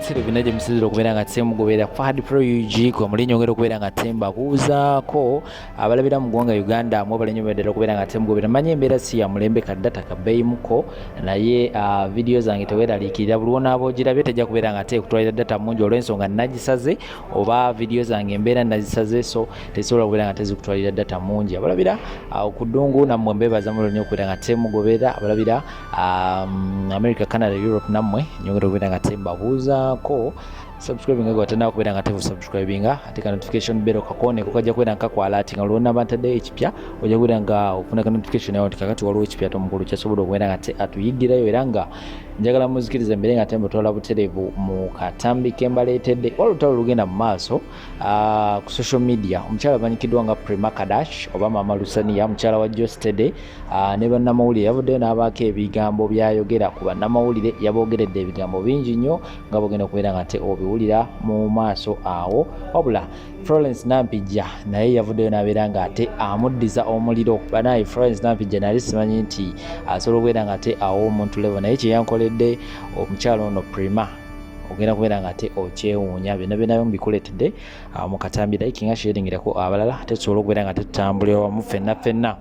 Ebiseera byonna gye musinzira okubeera nga temugoberera Fahad Pro UG kwe muli nyongera okubeera nga tembabuuzaako abalabira mu ggwanga Uganda mwebale nnyo ddala okubeera nga temugoberera. Manyi embeera si ya mulembe ka data kabbeeyimuko naye vidiyo zange teweeraliikirira buli wonaaba ogirabye tejja kubeera nga tekutwalira data mungi olw'ensonga nagisaze oba vidiyo zange embeera nazisaze so tezisobola kubeera nga tezikutwalira data mungi. Abalabira ku ddungu nammwe mbeebaza mulonyo nnyo okubeera nga temugoberera. Abalabira America, Canada, Europe nammwe nyongera okubeera nga tembabuuzaako. Subscribing nga watanaba kubeera nga tevu subscribinga ate ka notification bell kakooneko kajja kubeera nga kakwalaati nga lwonaba ntaddeyo ekipya ojja kubeera nga ofuna ka notification awo nti kakati waliwo ekipya ate omukulu kyasobola okubeera nga te atuyigirayo era nga njagala muzikirize mbeere nga tembatwala butereevu mu katambi ke mbaleetedde. Waliwo olutalo lugenda mu maaso ku social media, omukyala amanyikiddwa nga Prima Kadash oba Mama Lusaniya, omukyala wa Jostede ne bannamawulire, yavuddeyo n'abaako ebigambo by'ayogera ku bannamawulire. Yaboogeredde ebigambo bingi nnyo nga bw'ogenda okubeera nga ate obiwulira mu maaso awo. Wabula Florence Nampijja naye yavuddeyo n'abeera nga ate amuddiza omuliro. Banaye Florence Nampijja nali simanyi nti asobola okubeera nga ate awa omuntu level, naye kye yankoledde omukyala ono Prima ogenda kubeera nga ate okyewuunya. Byonna byonna mbikuleetedde mu katambi, like nga sharingirako abalala ate tusobole okubeera nga tetutambulira wamu ffenna ffenna.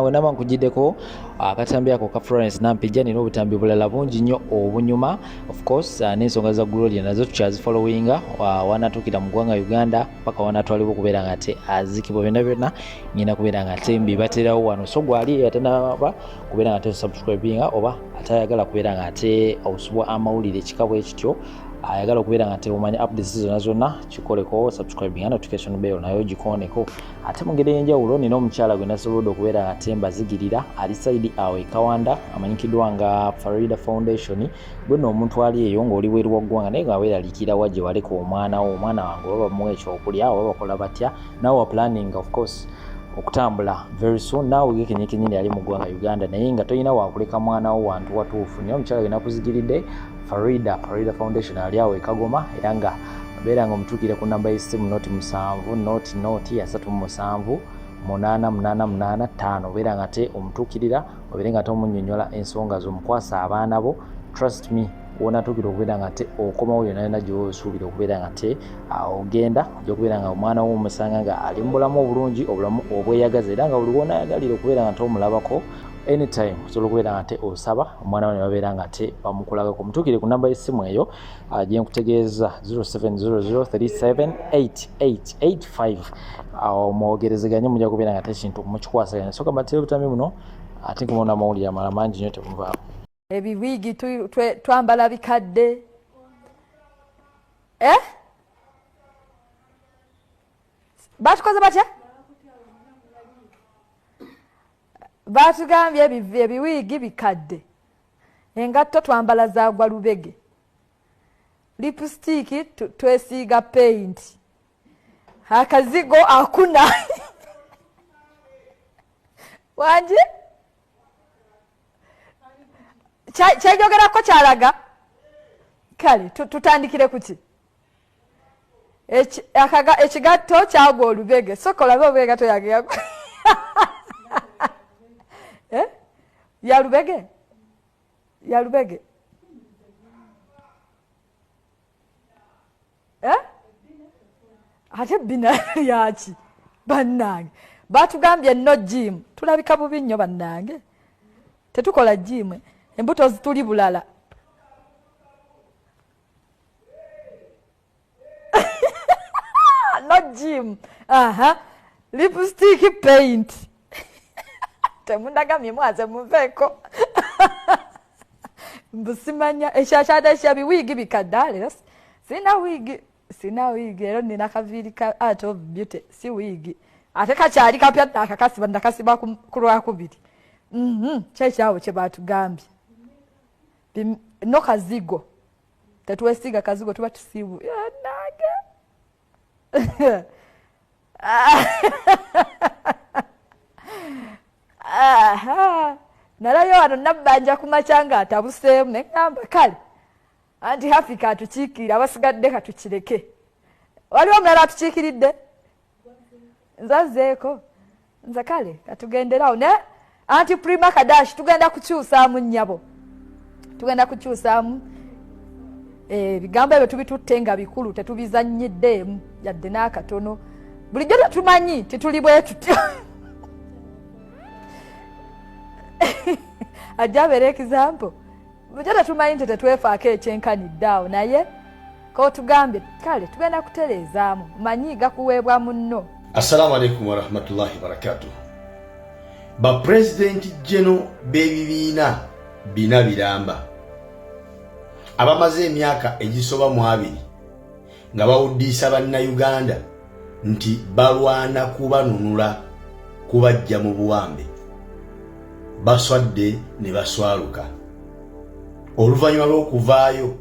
Wenaba nkujiddeko akatambi ako ka Florence Nampijja, nina obutambi bulala bungi nnyo obunyuma. Of course n'ensonga za Gloria nazo tukyazifollowinga, wanatuukira mu ggwanga Uganda paka wanatwalibwa okubeera nga ate azikibwa, byonna byonna ngenda kubeera nga ate mbibaterawo wano. So gwali atanaba kubeera nga ate subscribinga oba atayagala kubeera nga ate osubwa amawulire ekika bwe kityo, ayagala okubeera nga ate omanya updates zonna zonna, kikoleko subscribinga, notification bell nayo gikooneko. Ate mu ngeri ey'enjawulo nina omukyala gwe nasobodde okubeera nga ate mbazigirira ali sayidi awo e Kawanda amanyikiddwa nga Farida Foundation. Gwe nno omuntu ali eyo ng'oli bweru wa ggwanga naye nga weeraliikirira wa gye waleka omwana wo, omwana wange oba bamuwa ekyokulya oba bakola batya, naawe wa planning of course okutambula very soon, naawe ge kenyi kenyini ali mu ggwanga Uganda naye nga tolina wakuleka mwana wo wantu watuufu. Naye omukyala gwe nakuzigiridde Farida Foundation ali awo e Kagoma era nga beera nga omutuukire ku namba y'essimu noti 7 noti noti 37 8 8 8 5, obeera nga ate omutuukirira obeere nga ate omunnyonnyola ensonga zo, omukwasa abaana bo. Trust me, wonatuukira okubeera nga ate okomawo yonna yonna gy'osuubira okubeera nga ate ogenda, ojja kubeera nga omwana wo omusanga nga ali mu bulamu obulungi, obulamu obweyagaza, era nga buli w'onaayagalira okubeera nga ate omulabako anytime osobola okubeera nga ate osaba omwana wo ne babeera nga ate bamukulagako. Omutuukire ku namba y'essimu eyo gye nkutegeeza 0700378885, awo mwogerezeganye, mujja kubeera nga ate ekintu mukikwasaganya. So kambatire obutambi buno ate nkumona amawulire amala mangi nnyo, temuvaako. Ebiwiigi twambala bikadde. Batukoze batya? Batugambye ebiwiigi bikadde, engatto twambala zagwa lubege, lipstick twesiiga paint, akazigo akuna wangi kyenjogerako kyalaga. Kale tutandikire kuki? Ekigatto kyagwa olubege, soka olabe oba engatto yange yagwa ya lubege, ya lubege. Ate bina lyaki bannange? Batugambye no gym, tulabika bubi nnyo bannange, tetukola gym, embuto zituli bulala. No gym, aha, lipstick paint, temundagamye mwaze muveeko mbusimanya ekyakyada ekya biwiigi bikadde. Leero sina wiigi, sina wiigi leero, nina kaviiri ka Art of Beauty, si wiigi, ate kakyali kapya, akakasiba nakasiba ku lwakubiri. Kyekyawo kye batugambye, no kazigo, tetwesiiga kazigo, tuba tusiibu nange. Nalayo wano nabbanja ku makya nga atabuseemu, ne ŋŋamba kale anti Hafi katukiikirira, abasigadde katukireke. Waliwo omulala atukiikiridde, nzazeeko nze, kale katugenderawo. Naye anti Prima Kadash tugenda kukyusaamu nnyabo, tugenda kukyusaamu. Ebigambo ebyo tubitutte nga bikulu, tetubizannyiddeemu yadde n'akatono. Bulijjo tetumanyi tituli bwe tutyo. Ajja abeera example. Bulijjo tetumanyi nti tetwefaako ekyenkanidde awo, naye kotugambye kale tugenda kutereezaamu. Manyi gakuweebwa munno. Assalamu alaikum warahmatullahi wabarakatuh. Bapulezidenti geno b'ebibiina bina biramba abamaze emyaka egisoba mu 20 nga bawuddiisa bannayuganda nti balwana kubanunula kubajja mu buwambe, baswadde ne baswaluka oluvannyuma lw'okuvaayo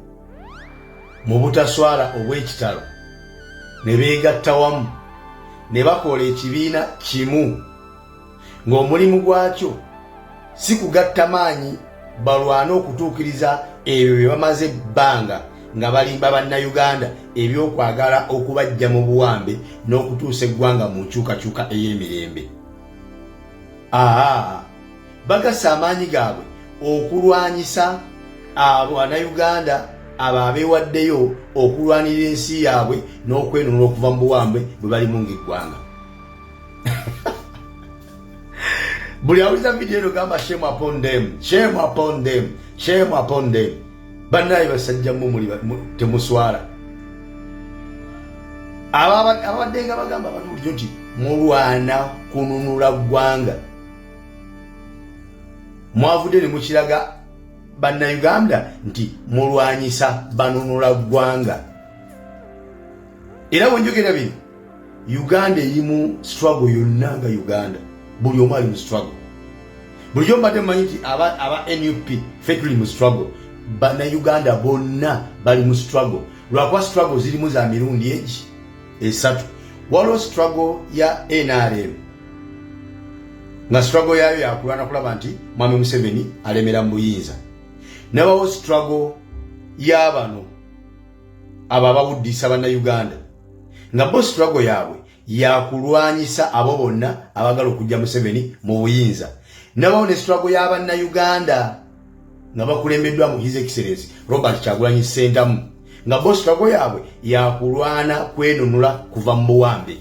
mu butaswala obw'ekitalo ne beegatta wamu ne bakola ekibiina kimu ng'omulimu gwakyo si kugatta maanyi balwane okutuukiriza ebyo bye bamaze ebbanga nga balimba bannayuganda ebyokwagala okubajja mu buwambe n'okutuusa eggwanga mu nkyukakyuka ey'emirembe. Aa, bagassa amaanyi gaabwe okulwanyisa abo bannayuganda abo abeewaddeyo okulwanirira ensi yaabwe n'okwenunula okuva mu buwambe bwe balimu ng'eggwanga. Buli awuliza vidiyo eno gamba shame upon them, shame upon them, shame upon them. Bannaye basajja mmwe muli temuswala. Ababadde nga bagamba abantu bulijjo nti mulwana kununula ggwanga, mwavudde ne mukiraga bannayuganda nti mulwanyisa banunula ggwanga. Era bwe njogera bino, Uganda eri mu struggle yonna nga Uganda, buli omu ali mu struggle. Bulijjo mbadde mumanyi nti aba NUP ffe tuli mu struggle, bannayuganda bonna bali mu struggle. Lwakuba struggle zirimu za mirundi egi esatu. Waliwo struggle ya NRM nga struggle yaayo yakulwana kulaba nti mwami Museveni alemera mu buyinza. Nabawo struggle y'abano abo abawuddisa bannayuganda nga bo struggle yaabwe yakulwanyisa abo bonna abagala okujja Museveni mu buyinza. Nabawo ne struggle y'abannayuganda nga bakulembeddwa mu His Excellence Robert Kyagulanyi Ssentamu nga bo struggle yaabwe yakulwana kwenunula kuva mu buwambe.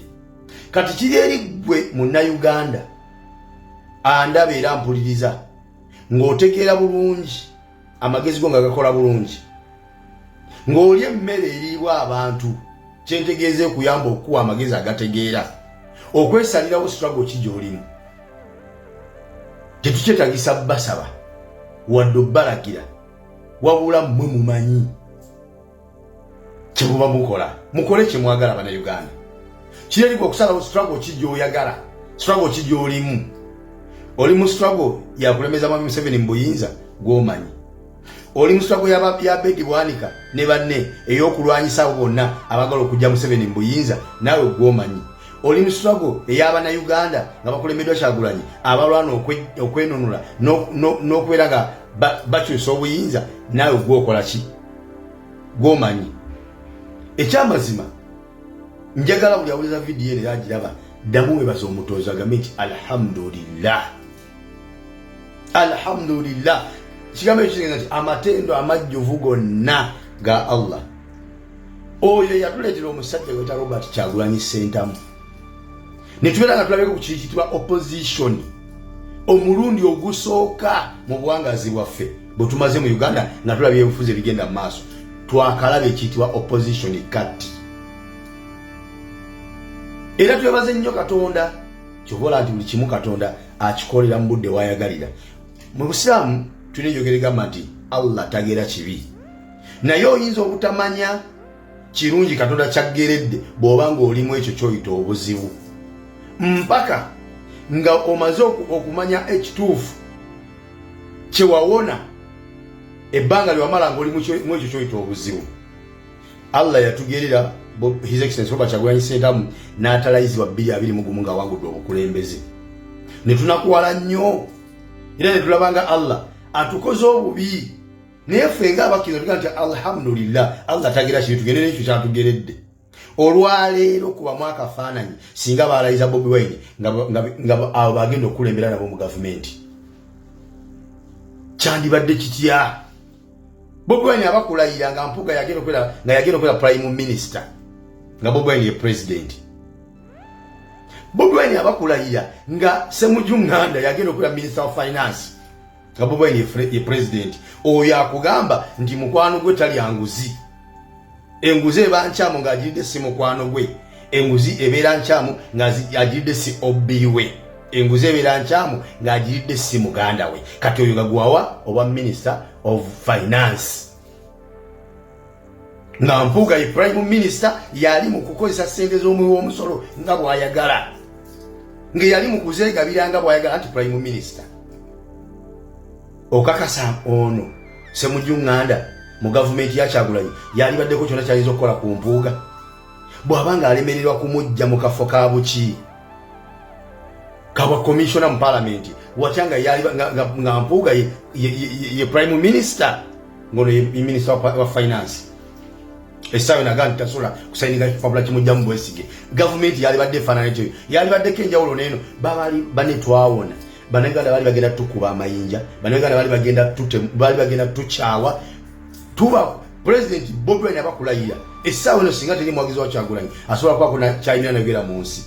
Kati kiri eri ggwe munnayuganda andaba era mpuliriza ng'otegeera bulungi, amagezi go nga gakola bulungi, ng'olya emmere eriibwa abantu, kyentegeeza ekuyamba okukuwa amagezi agategeera okwesalirawo struggle ki gy'olimu. Tetukyetagisa basaba wadde obbalagira, wabula mmwe mumanyi kyemuba mukola, mukole kyemwagala. Bannayuganda, kirerigwa okusalawo struggle ki gy'oyagala, struggle ki gy'olimu. Oli mu struggle yakulemeza mwami Museveni mu buyinza, gw'omanyi. Oli mu struggle ya Bedi Bwanika ne banne ey'okulwanyisa abo bonna abagala okujja Museveni mu buyinza, naawe gw'omanyi. Oli mu struggle ey'abannayuganda nga bakulembeddwa Kyagulanyi abalwana okwenunula n'okubeera nga bakyusa obuyinza, naawe gwokola ki, gw'omanyi. Ekyamazima, njagala buli awuliza vidiyo eno yagiraba ddamu webaza omutonzi, agambe nti alhamdulillah, alhamdulillah. Kigambo ekyo kitegeeza nti amatendo amajjuvu gonna ga Allah, oyo yatuleetera omusajja gweta Robert Kyagulanyi Ssentamu, ne tubeera nga tulabeko ku kiyitibwa opposition omulundi ogusooka mu buwangazi bwaffe bwe tumaze mu Uganda nga tulabye ebifuzi ebigenda mu maaso. Twakalaba ekiyitibwa opposition kati, era twebaze nnyo Katonda. Kyova olaba nti buli kimu Katonda akikolera mu budde wayagalira. Mu busiraamu tulina enjogera egamba nti Allah tagera kibi, naye oyinza obutamanya kirungi Katonda kyaggeredde bw'oba ng'olimu ekyo kyoyita obuzibu mpaka nga omaze okumanya ekituufu kyewawona ebbanga lyewamala ng'oli mu ekyo kyoyita obuzibu. Allah yatugerera His Excellence Robert Kyagulanyi Ssentamu n'atalayizibwa 2021 nga awangudde obukulembeze, ne tunakuwala nnyo era ne tulaba nga Allah atukoze obubi. Naye ffe nga abakkiriza tugaa nti alhamdulillah, Allah tagira kibi, tugende n'ekyo kyatugeredde. Olwaleero kubamu akafaananyi singa balayiza Bobi Wine nga abo bagenda okukulembera nabo mu gavumenti, kyandibadde kitya? Bobi Wine abakulayira nga Mpuuga yagenda okubeera, nga yagenda okubeera prime minister, nga Bobi Wine ye president. Bobi Wine abakulayira nga Semuju Nganda yagenda okubeera minister of finance, nga Bobi Wine ye president. Oyo akugamba nti mukwano gwe talya nguzi, enguzi eba nkyamu ng'agiridde si mukwano gwe, enguzi ebeera nkyamu ng'agiridde si obbi we, enguzi ebeera nkyamu ng'agiridde si muganda we. Kati oyo nga gwawa oba minister of finance, nga Mpuuga ye prime minister, yali mu kukozesa ssente z'omuwi w'omusolo nga bw'ayagala, nga yali mu kuzeegabira nga bw'ayagala, nti prime minister. Okakasa ono Semuju Nganda mu gavumenti ya Kyagulanyi yalibaddeko kyonna kyayinza okukola ku Mpuuga, bw'aba ng'alemererwa kumujja mu kafo ka buki kabwa commissioner mu palamenti, watya nga yali nga Mpuuga ye prime minister, ngono ye minister wa finance? Essaawa naga nti tasobola kusayininga kipapula kimugjamu bwesige. Gavumenti yalibadde efaanana ekyo, yalibaddeko enjawulo neeno babali bane twawona. Bannayuganda baali bagenda tukuba amayinja, Bannayuganda baali bagenda baali bagenda tukyawa. Tuba President Bobi Wine abakulayira essaawa eno, singa teri muwagizi wa Kyagulanyi asobola kubako kyayimira nayogera mu nsi,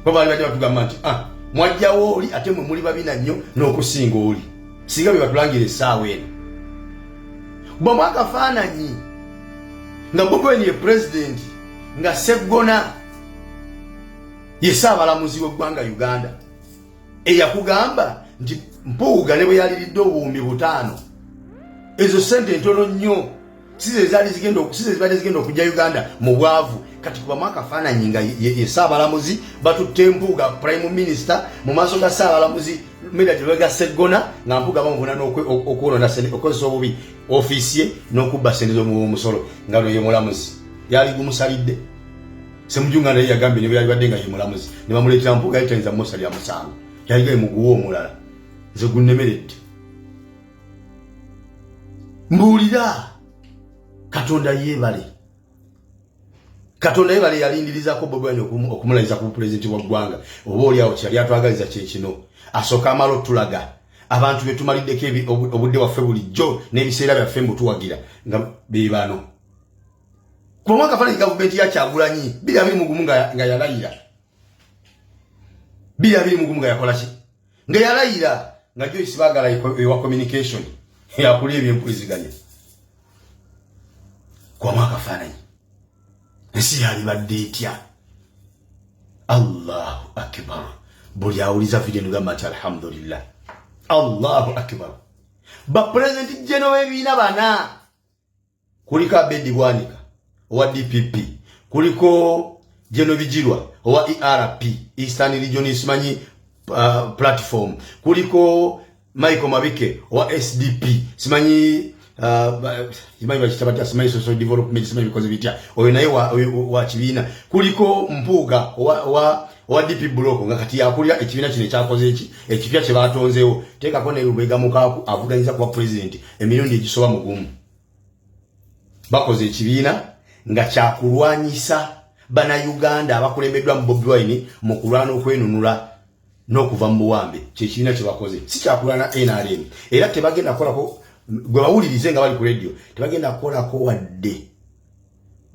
kuba baali badde batugamba nti, "Ah, mwajjawo oli, ate mwe muli babina nnyo n'okusinga oli." Singa bye batulangira essaawa eno, bwamu akafaananyi nga Bobi Wine ye president, nga Seggona ye ssaabalamuzi w'eggwanga Uganda, eyakugamba nti Mpuuga ne bwe yaliridde 5000, ezo sente ntono nnyo, size zaali zigenda, size zibadde zigenda okujja Uganda mu bwavu. Kati kubamu akafaananyi nga ye ssaabalamuzi, batutte Mpuuga prime minister mu maaso ga ssaabalamuzi Medard Lubega Seggona, nga Mpuuga bamuvuna okwonona, okukozesa obubi ofiisi ye n'okubba sente z'omuwi w'omusolo, nga no ye mulamuzi yali gumusalidde. Semujunga naye yagambye ne bwe yalibadde nga ye mulamuzi ne bamuleetera Mpuuga, yali tayinza mumusalira musango, yaligaye muguwa omulala. Nze gunnemeredde. Mbuulira, Katonda yeebale, Katonda yeebale yalindirizako Bobi Wine okumulayiza ku pulezidenti wa ggwanga. Oba oli awo kyeyali atwagaliza kyekino, asooka amala otulaga abantu be tumaliddeko obudde bwaffe bulijjo n'ebiseera byaffe mbutuwagira nga be bano. Kuba mwaka faananyi gavumenti ya Kyagulanyi 2021 nga yalayira, 2021 nga yakola ki, nga yalayira, nga Joyce Bagala ewa communication, yakuli ebyempuliziganya. Kwamu akafaananyi, ensi yalibadde etya? Allahu akbar! Buli awuliza video nigamba nti alhamdulillah, Allahu akbar. Bapulezidenti geno b'ebibiina bana, kuliko Abedi Bwanika owa DPP, kuliko Geno Bigirwa owa ERP, Eastern Region simanyi platform, kuliko Michael Mabike owa SDP, simanyi simanyi bakita batya, simanyi social development, simanyi bikoze bitya, oyo naye wa kibiina, kuliko Mpuuga owa DP Block, nga kati yakulira ekibiina kino ekyakoze eki ekipya kye batonzeewo. Teekako ne Lubega Mukaaku avuganyiza kuba president emirundi egisoba mu gumu. Bakoze ekibiina nga kyakulwanyisa Bannayuganda abakulembeddwa mu Bobi Wine mu kulwana okwenunula n'okuva mu buwambe. Kyekibiina kye bakoze si kyakulwana NRM, era tebagenda kukolako gwe bawulirize nga bali ku radio, tebagenda kukolako wadde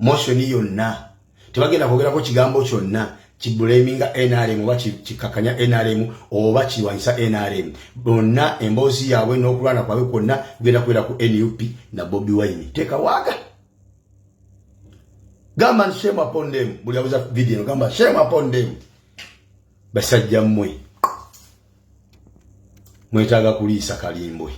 motion yonna, tebagenda kwogerako kigambo kyonna kiblaminga NRM oba kikakanya NRM oba kirwanyisa NRM. Bonna emboozi yaabwe n'okulwana kwabwe kwonna kugenda kubeera ku NUP na Bobi Wine. Teeka waaga gamba nti shame upon them. Buli abuza video eno gamba shame upon them. Basajja mmwe mwetaaga kuliisa kalimbwe.